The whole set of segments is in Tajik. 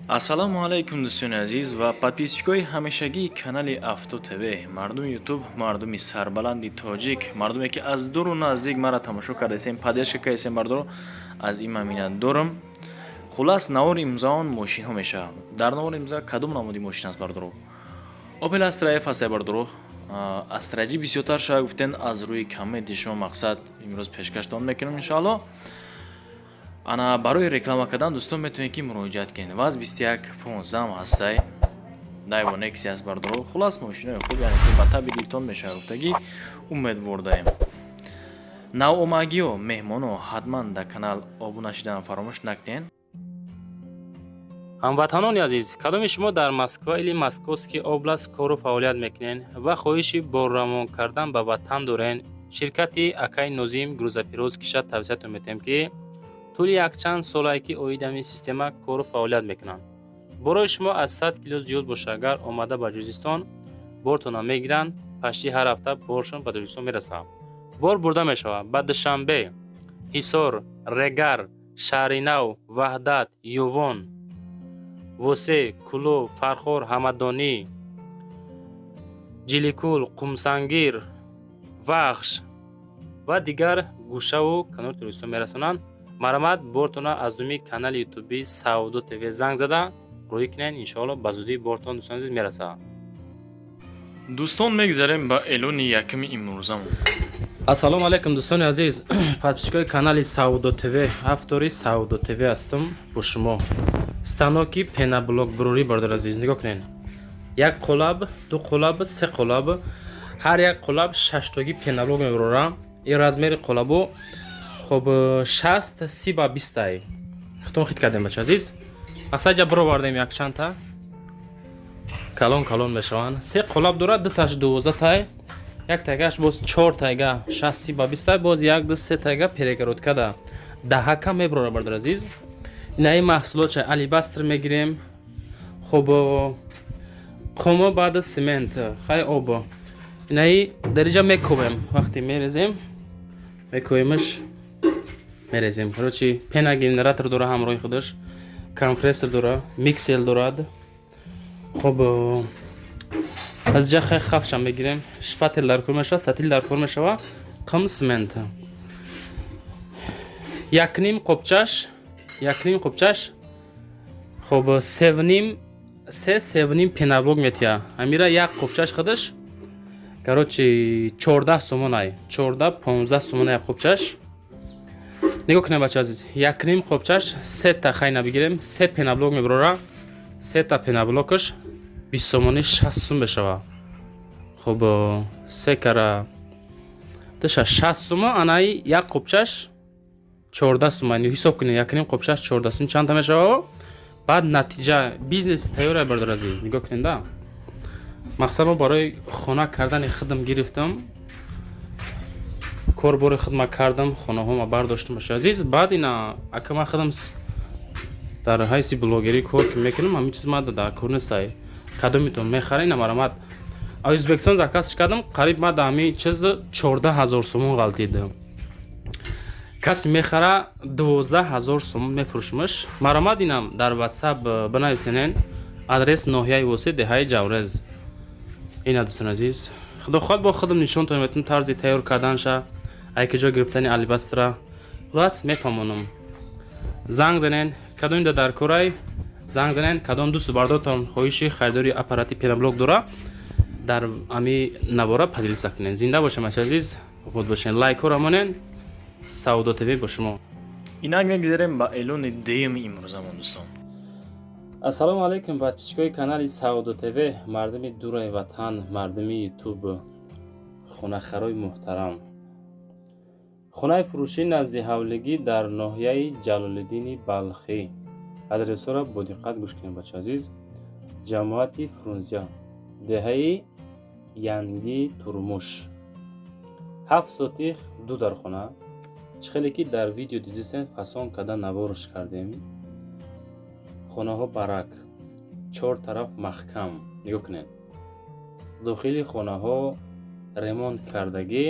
Ассалому алайкум, дӯстони азиз ва подписчикои ҳамешагии канали Авто ТВ, мардуми Ютуб, мардуми сарбаланди тоҷик, мардуме, ки аз дуру наздик маро тамошо кардасем, поддержка кардасем. Бардоро, аз ин ман миннатдорам. Хулас, навори имрӯзаон мошинҳо мешавад. Дар навори имрӯза кадом намуди мошин аст, бардоро? Опел Астра Ф аст, бардоро. Астра Ҷи бисёртар шава гуфтен. Аз рӯи комменти шумо, мақсад, имрӯз пешкаштон мекунам, иншоалло. Ана, барои реклама кардан, дӯстон, метавонед, ки муроҷиат кунед. ВАЗ 2115 ҳастай, Дайво Некси аст, бардоро. Хулас, мошинои хуб, яъне ки ба таби дилтон мешавад гуфтагӣ умедвор даем. Навомагиҳо, меҳмоно, ҳатман дар канал обуна шидан фаромӯш накунед. Ҳамватанони азиз, кадоми шумо дар Москва или Московский область кору фаъолият мекунед ва хоҳиши борравон кардан ба ватан дорен, ширкати акай Нозим грузоперевозкиша тавсиятон метиҳем, ки тӯли якчанд солае, ки оид ҳамин система кору фаъолият мекунанд. Борои шумо аз 100 кило зиёд боша, агар омада ба Тоҷикистон бортона мегиранд, пашти ҳар ҳафта боршон ба Тоҷикистон мерасад. Бор бурда мешавад ба Душанбе, Ҳисор, Регар, Шаҳринав, Ваҳдат, Ювон, Восе, Кӯлоб, Фархор, Ҳамадонӣ, Ҷиликул, Қумсангир, Вахш ва дигар гӯшаву канори Тоҷикистон мерасонанд. Марҳамат, бортона аз номи канали ютуби Савдо ТВ занг зада рӯӣ кунед. Иншоалло, ба зудӣ бортон, дӯстони азиз, мерасад. Дӯстон, мегзарем ба эълони якуми имрӯзамон. Ассалому алайкум, дӯстони азиз, подписчикои канали Савдо ТВ. Автори Савдо ТВ ҳастам бо шумо. Станоки пеноблок бурорӣ, бародари азиз, нигоҳ кунед: як қолаб, ду қолаб, се қолаб. Ҳар як қолаб шаштогӣ пеноблок мебурора. Ин размери қолабо, хоб, 60 30 ба 20-ай. Хитон хит кардем, бача азиз, асаҷа бировардем. Якчандта калон калон мешаванд. Се қолаб дорад: дуташ 12 тай, як тайгаш боз чор тайга 60 ба 20 тай, боз як, ду, се тайга перегородкада даҳака мебурора. Бардар азиз, инаи маҳсулотша алебастр мегирем. Хоб, қумо, баъд цемент, хай, об. Инаи дариҷа мекобем, вақте мерезем, мекобемаш, мерезем. Короче, пеногенератор дора, ҳамроҳи худаш компрессор дора, миксер дорад. Хоб, аз ҷа хай хафша мегирем, шпатель дар кор мешава, сатил дар кор мешава, қум, цемент. Якним қопчаш, якним қопчаш, хоб, севним, се, севним пеноблок метия. Амира як қопчаш худаш, короче, 14 сомонай, 14, 15 сомона як қопчаш. Нигоҳ кунем, бача азиз, якним қопчаш сета хайна бигирем, се пеноблок мебурора. Сета пеноблокаш 20 сомонӣ, 60 сум мешава. Хоб, се кара душа 60 сума. Анаи як қопчаш 14 сума. Ҳисоб кунед, якним қопчаш 14 сум чандта мешава? Баъд натиҷа бизнеси тайёра. Бардар азиз, нигоҳ кунед да, мақсад, мо барои хона кардани худам гирифтам, корбори худма кардам, хонаҳома бардоштам, баша азиз. Баъд ина ака ман худам дар ҳайси блогерӣ кор ки мекунам, ҳамин чиз ма дар кор нестай. Кадомитон мехара, ина марамат. А Ӯзбекистон заказ кардам, қариб ма да ҳамин чиз 14 000 сомон ғалтид. Касе мехара, 12 000 сомон мефурӯшмаш. Марамат, инам дар Ватсап бинависенен. Адрес: ноҳияи Восе, деҳаи Ҷаврез. Ина, дӯстон азиз, худо хоҳад, бо худам нишонтон метавонам тарзи тайёр карданша, айки ҷо гирифтани алебастра. Хулас, мефаҳмонам. Занг занен, кадом да дар корай, занг занен. Кадом дӯсту бардортон хоҳиши харидори аппарати пеноблок дора, дар ами навора поделиться кунен. Зинда бошем, ачи азиз, худ бошен, лайкҳоро монен. Савдо ТВ бо шумо. Инак, мегзарем ба эълони дуюми имрӯзамон, дӯстон. Ассалому алайкум, подписчикои канали Савдо ТВ, мардуми дураи ватан, мардуми Ютуб, хонахарои муҳтарам. Хонаи фурӯшӣ назди ҳавлигӣ дар ноҳияи Ҷалолиддини Балхӣ. Адресҳоро бо диққат гӯш кунед, бача азиз: ҷамоати Фрунзия, деҳаи Янги Турмуш, 7 сотих, ду дархона. Чӣ хеле ки дар видео дидисен, фасон карда наворш кардем. Хонаҳо барак, чор тараф маҳкам. Нигоҳ кунед, дохили хонаҳо ремонт кардагӣ,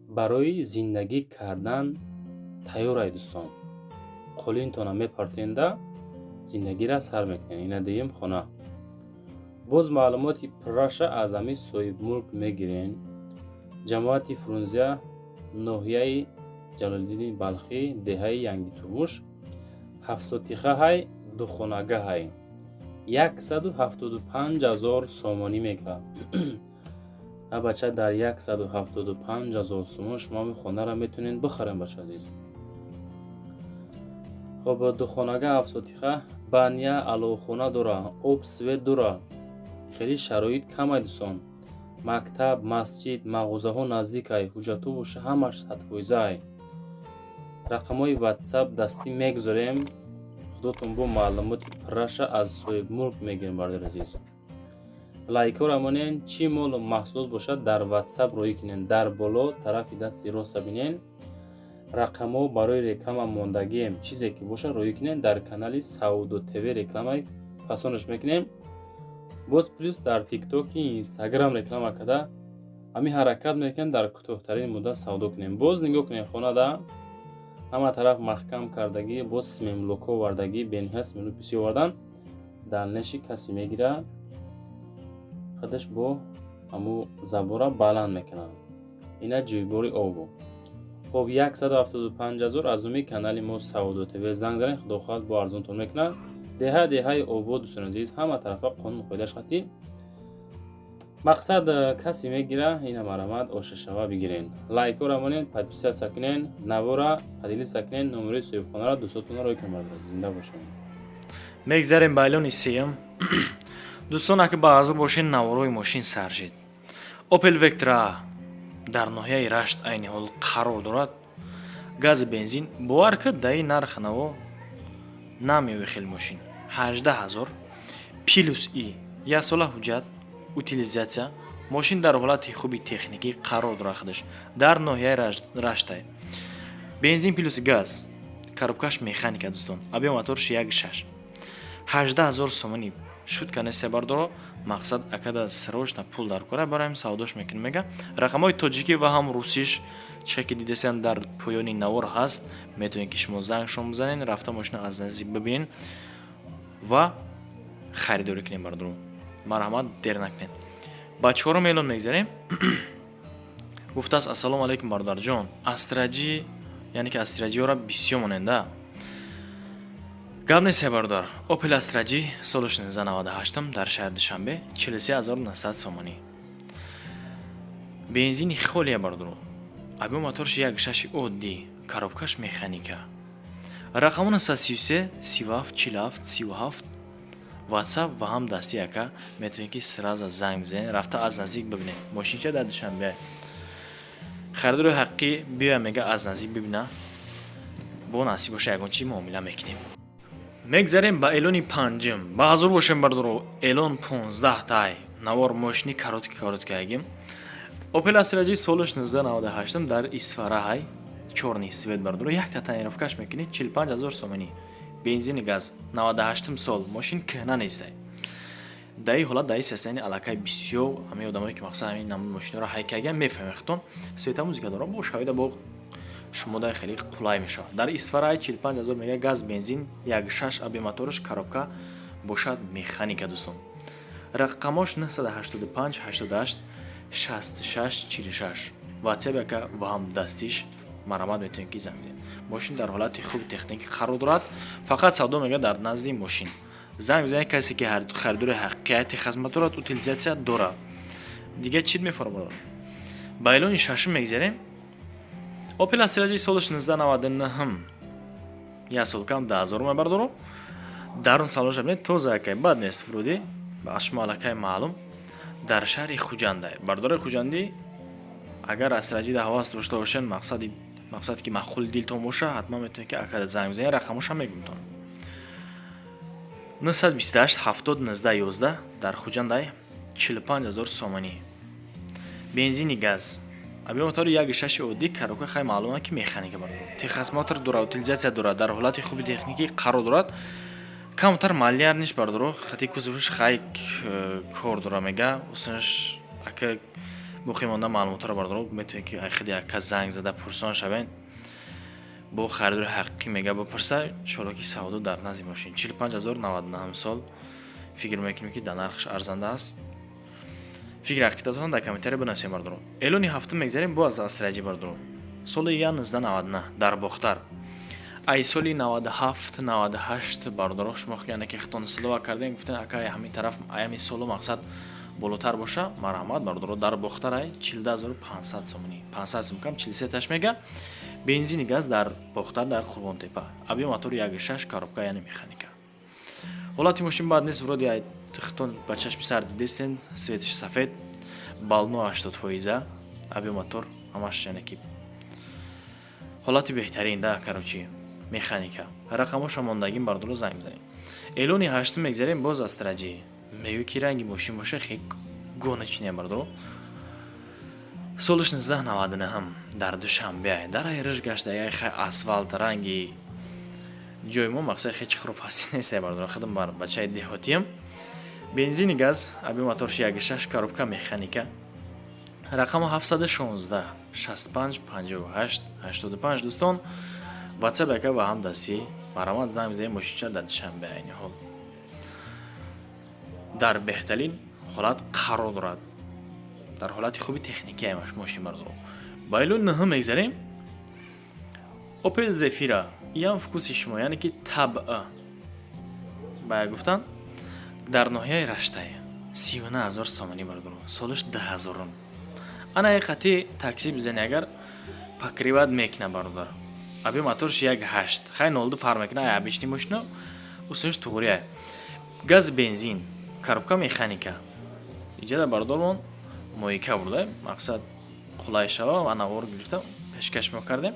барои зиндагӣ кардан тайёрай. Дӯстон, қолинтона мепартенда. Зиндагиро сар мекунем. Ина дуюм хона. Боз маълумоти пурраша аз ҳамин соҳибмулк мегирен. Ҷамоати Фрунзия, ноҳияи Ҷалолиддини Балхӣ, деҳаи Янгитурмуш, 7 сотиха ҳай, духонага ҳай, 175 000 сомонӣ мега. А бача, дар 175 000 сомон шумо ҳамин хонаро метавонед бихарем, бача азиз. Хоб, духонага, 7 сотиха, баня, аловхона дора, об, свет дора. Хеле шароит камай, дӯстон. Мактаб, масҷид, мағозаҳо наздикай, ҳуҷҷатҳо боша, ҳамаш садфоизаай. Рақамҳои Ватсап дастӣ мегузорем, худотон бо маълумоти пурраша аз соҳибмулк мегирем. Бародари азиз, лайкҳоро монен. Чӣ молу маҳсулот бошад, дар Ватсап роҳӣ кунен. Дар боло тарафи дасти роста бинен, рақамҳо барои реклама мондагием. Чизе ки бошад, роҳӣ кунен. Дар канали Савдо ТВ рекламаи фасонаш мекунем. Боз плюс дар Тиктоки, Инстаграм реклама карда, ҳамин ҳаракат мекунем, дар кӯтоҳтарин муддат савдо кунем. Боз нигоҳ кунем, хонада ҳама тараф маҳкам кардагӣ, боз цементблокҳо овардагӣ, бениҳоят цемент бисёр овардан. Дальнейший касе мегира, худаш бо ҳаму забора баланд мекунад. Ина ҷӯйбори обу. Хоб, 175 ҳазор. Аз номи канали мо Савдо ТВ занг дарен, худо хоҳад, бо арзонтон мекунад. Деҳа деҳаи обод, дӯстони азиз, ҳама тарафа қонун қоидаш қатъӣ. Мақсад, касе мегира, ина марамат ошашава бигирен. Лайкҳоро монен, подписаться кунен, навора поделиться кунен, номерои соҳибхонаро дӯстотонро рой кунен. Бародар, зинда бошед. Мегзарем ба эълони сеюм. Дӯстон, ака ба ҳазур бошен, наворои мошин сар шид. Опел Вектра дар ноҳияи Рашт айни ҳол қарор дорад. Гази, бензин. Бовар кӣ, даи нарх наво намеои хел мошин. 18 000 плюс и як сола ҳуҷҷат, утилизация. Мошин дар ҳолати хуби техникӣ қарор дорад, худаш дар ноҳияи Раштай. Бензин плюс газ, коробкаш механика, дӯстон, объём моторш 1,6. 18 000 сомонӣ шуд канесе, бардоро. Мақсад, акада срочно пул дар кора, бароем савдош мекунем, мега. Рақамҳои тоҷикӣ ва ҳам русиш, чизе ки дидесен, дар поёни навор ҳаст. Метавонед, ки шумо зангшон бизанед, рафта мошина аз наздик бибинед ва харидорӣ кунед. Бардоро, марҳамат, дер накунед. Ба чорум эълон мегзарем. Гуфтааст: «Ассалому алайкум, бародарҷон, Астра Ҷи», яъне ки Астра Ҷиёра бисёр моненда. Гап нест, бародар. Опел Астра Ҷи, соли 1998, дар шаҳри Душанбе, 43 900 сомонӣ. Бензини холия, бародаро. Объём моторш 1,6 оддӣ, коробкаш механика. Рақаму 933 37 47 37, Ватсап ва ҳам дасти ака. Метавонед, ки сразу занг бизанед, рафта аз наздик бибинед. Мошинча дар Душанбе. Харидори ҳақиқӣ биёя, мега, аз наздик бибина. Бо насиб боша, ягон чи муомила мекунем. Мегзарем ба эълони панҷум. Ба ҳазур бошем, бардоро, эълон 15 тай. Навор мошини короткий короткий агим. Опел Астра Ҷи, солаш 1998, дар Исфараҳай, чёрный цвет, бардоро. Якта тонировкаш мекунӣ, 45 ҳазор сомонӣ. Бензини газ, 98 сол, мошин кӯҳна нестай. Даи ҳолат, даи состояние аллакай бисёр ҳамаи одамое ки, мақсад, ҳамин намуд мошиноро ҳай кардагиан, мефаҳмед худтон. Светомузыка дора, бо шавида бо шумо дай хеле қулай мешавад. Дар Исфараи 45 ҳазор мега, газ, бензин, 1,6 объём моторш, коробка бошад механика, дӯстон. Рақамош 985 88 66 46, Ватсап яка ва ҳам дастиш. Марҳамат, метавонед, ки занг бизанед. Мошин дар ҳолати хуби техникӣ қарор дорад, фақат савдо, мега, дар назди мошин. Занг бизанед, касе ки харидори ҳақиқияти хизмат дорад, утилизация дорад. Дига чӣ мефаромад? Ба эълони шашум мегзарем. Опел Астра Ҷи, соли 1999, як сол кам 10 000 мебардору. Дарун салонша бинед, тоза акай, бад нест вроде, ба шумо аллакай маълум. Дар шаҳри Хуҷандай. Бардораи хуҷандӣ, агар Астра Ҷида ҳавас дошта бошед, мақсади мақсад ки маъқули дилтон боша, ҳатман метавонед, ки акада занг бизанед. Рақамошам мегӯмтон: 928 70 19 11. Дар Хуҷандай, 45 ҳазор сомонӣ, бензини газ, объём мотори 1,6 оддӣ, коробка хай маълума ки механика, бардор. Техосмотр дорад, утилизация дорад, дар ҳолати хуби техникӣ қарор дорад. Камтар малярниш, бардоро, хати кузовш хай кор дора, мега. Усунаш ака боқӣ монда маълумотро, бардоро, метавонед, ки айхиди ака занг зада пурсон шавед. Бо харидори ҳақиқӣ мега бипурса, иншоалло, ки савдо дар назди мошин. 45 0, 99 сол. Фикр мекунем, ки дар нархш арзанда аст. Фикри ақидатон дар комментария бинависем, бардоро. Эълони ҳафтум мегзарем, боз аз Астра Ҷи, бардоро. Соли 1999, дар Бохтар. Ай соли 97, 98, бардоро, шумо яъне ки хитон слова кардем, гуфтем, акай, ҳамин тараф, аями солу мақсад болотар боша, марҳамат, бардоро. Дар Бохтар ай, 42 500 сомонӣ, 500 сом кам, 43 таш мега. Бензини, газ, дар Бохтар, дар Қурғонтепа. Объём мотор 1,6, коробка яъне механика. Ҳолати мошин бад нест, вроде ай хитон ба чашми сар дидестен, цветаш сафед, баллоно 80 фоиза, объём мотор ҳамаш, яъне ки ҳолати беҳтарин да, короче, механика. Рақамоша мондагим, бардоро, занг бизанед. Эълони ҳаштум мегзарем, боз Астра Ҷи. Мегӯ ки ранги мошин боша, хе гоночный, бардоро. Солаш 1999, дар Душанбе, дар айриш гашта, хай, асфалт ранги ҷои мо, мақсад, хечи хуроб ҳасти нест, бардоро, худам бар бачаи деҳотиям. Бензини, газ, объём моторш 1,6, коробка механика. Рақаму 716 65 58 85. Дӯстон, Ватсап яка ба ҳам дастӣ, марҳамат, занг бизанед. Мошинча дар Душанбе, айни ҳол дар беҳтарин ҳолат қарор дорад, дар ҳолати хуби техникӣ мошин, бардоро. Ба эълони нӯҳум мегзарем. Опел Зефира, иам вкуси шумо, яъне ки табъ ба гуфтан, дар ноҳияи Раштае, 39 000 сомонӣ, бардоро. Солаш 2000-ум. Ана қати такси бизани, агар покрывать мекуна, бародар. Объём моторш 1,8, хай, 0,2 фарқ мекуна ай обычный мошино, усулш туғрия. Газ, бензин, коробка механика. Иҷада бародармон мойка бурда, мақсад қулай шава ва навор гирифта пешкаш мо кардем.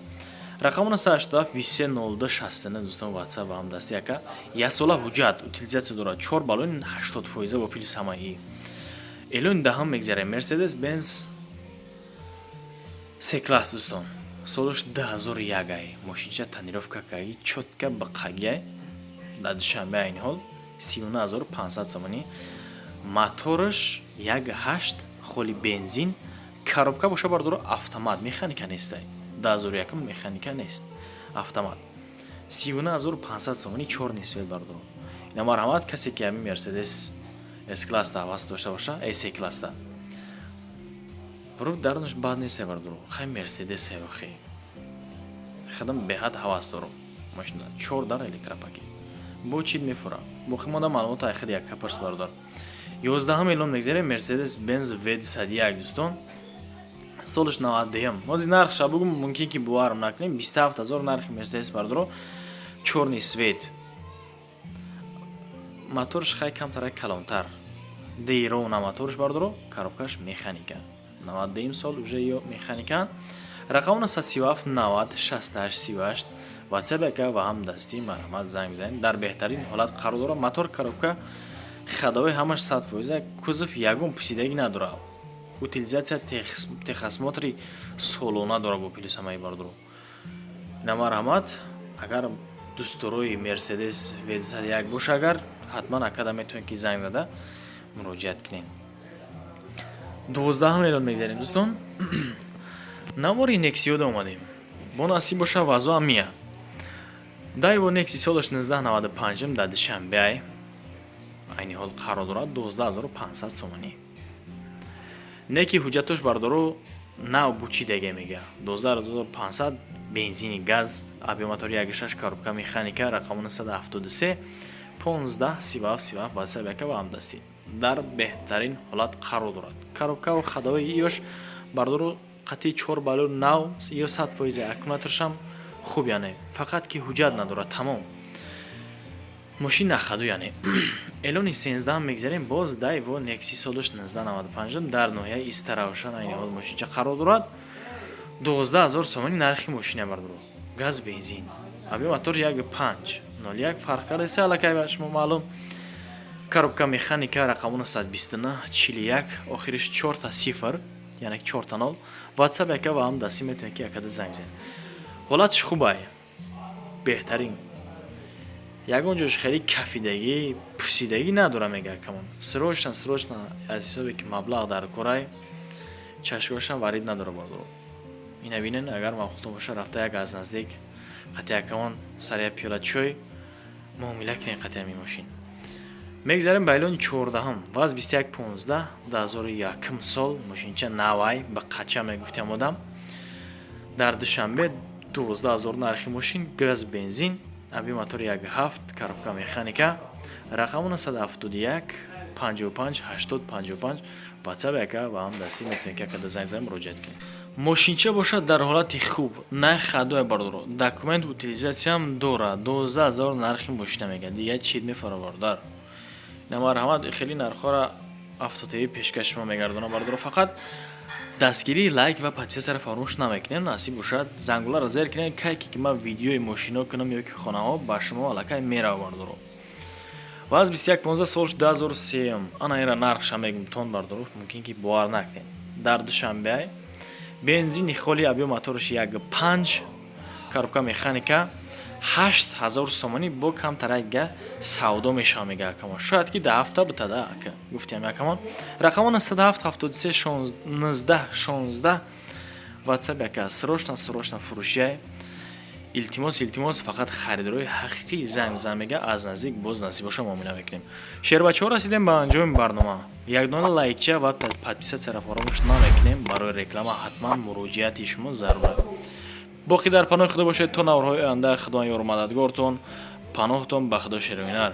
Рақамона 87 23 02 69. Дӯстон, Ватсап ва ҳамдасти яка. Яксола ҳуҷҷат, утилизация дорад, чор баллони 80 фоиза бо пили самаӣ. Эълони даҳум мегзарем. Мерседес Бенз С класс, дӯстон, солаш 2001 ай. Мошинча тонировка каги, чётко биқагиай. Дар Душанбе, айни ҳол 39 500 сомонӣ. Мотораш 1,8, холи бензин, коробка боша, бардоро, автомат, механика нестай. 2001, механика нест, автомат. 39 500 сомонӣ, чёрный цвет, бардоро. Ина марҳамат, касе ки ҳамин Мерседес С класста ҳавас дошта боша, С класста вроде дарунаш бад нест, бардоро. Хай, Мерседес хе, хадам беҳад ҳавас дорам. Машина чор дар, электропакет, бо чид мефура. Боқимонда маълумот айхид як капарс, бародар. 11-ум эълон мегзарем. Мерседес Бенз В 101, дӯстон, солаш 91. Ҳозир нархша бугум, мумкин ки боварам накунем. 27 000 нархи Мерседес, бардоро, чёрный цвет. Моторш хай камтара калонтар, дейрона моторш, бардоро, коробкаш механика. 91 сол уже ё механика. Рақамона 137 90 68 38. Ватсап яка ва ҳам дастӣ, марҳамат, занг бизанед. Дар беҳтарин ҳолат қарор дорад. Мотор, коробка, ходовой ҳамаш 100 фоиза, кузов ягон пусидагӣ надорад. Утилизация, техосмотри солона дорад бо пили самаи, бардоро. Ина марҳамат, агар дӯстдорои Мерседес В 101 боша, агар ҳатман акада метавонед ки занг зада муроҷиат кунед. 12-ум эълон мегзарем, дӯстон. Навори Нексиёда омадем, бо насиб боша, вазоам мия. Дайво Некси, солаш 1995, дар Душанбе ай, айни ҳол қарор дорад, 12 500 сомонӣ. Неки ҳуҷҷатош, бардоро, нав бучидаге мега. 12 500, бензини, газ, объём мотори 1,6, коробка механика. Рақаму 973 15 37 37. Ватсап яка ва ҳамдастӣ. Дар беҳтарин ҳолат қарор дорад. Коробкаву ходовой ёш, бардоро, қатъи чор баллон нав ё 100 фоиза, аккумуляторшам хуб, яъне фақат ки ҳуҷҷат надорад, тамом. Мошин на ходу, яъне. Эълони 13-ам мегзарем, боз Дайво Некси, солаш 1995, дар ноҳияи Истаравшан, айни ҳол мошинча қарор дорад. 12 000 сомонӣ нархи мошина, бардоро. Газ, бензин, объём мотор 1,5, 0,1 фарқ кардаест, аллакай ба шумо маълум. Коробка механика. Рақаму 929 41, охириш чорта сифр, яъне чорта нол. Ватсап яка ва ҳам дастӣ, метавонед ки якада занг бизанед. Ҳолатш хубай, беҳтарин, ягон ҷош хеле кафидагӣ, пусидагӣ надора, мега акамон. Срочно, срочно, аз ҳисобе ки маблағ дар корай, чашкошам варид надора, бардоро. Ина бинен, агар маъқултон боша, рафта як аз наздик Қати акамон сари як пиёла чой муомила кунем қати ҳамин мошин. Мегзарем ба эълони 14-ҳум. ВАЗ 2115, 2001 сол, мошинча навай, ба қача мегуфтем одам. Дар Душанбе, 12 000 нархи мошин, газ, бензин, объём мотори 1,7, коробка механика, рақамона 171 55 80 55, WhatsApp яка ва ҳам дастӣ метавонед, ки акада занг занем, муроҷиат кунед. Мошинча бошад дар ҳолати хуб, на хадое, бардоро, документ, утилизатсиям дорад. 12 000 нархи мошина мегӯяд, дигар чид мефара, бародар? На, марҳамат, хеле нархҳоро Авто ТВ пешкаш шумо мегардонам, бардоро. Фақат дастгирии лайк ва подписаться ро фаромӯш намекунем. Насиб бошад, зангуларо зер кунем, кай ки ман видеои мошино кунам ё ки хонаҳо, ба шумо аллакай мерава, бардоро. ВАЗ 2115, сол 2003, ана ира нархша мегум тон, бардоро, мумкин ки бовар накунем. Дар Душанбе, бензини холи, объём мотораш 1,5, коробка механика, 8000 сомонӣ, бо камтарага савдо мешава, мега акамон. Шояд ки да ҳафта бутада, ака гуфтиам акамон. Рақамона 107 73 19 16, WhatsApp яка. Срочно, срочно фурӯшияй. Илтимос, илтимос, фақат харидорои ҳақиқӣ занг зан, мега, аз наздик боз насиб боша, муомила мекунем. Шербачаҳо, расидем ба анҷоми барнома. Якдона лайкча ва подписаться ро фаромӯш намекунем. Барои реклама ҳатман муроҷиати шумо зарур. Боқӣ дар паноҳи Худо бошед то наворҳои оянда. Худо ёру мададгортон, паноҳтон ба Худо, шероинар.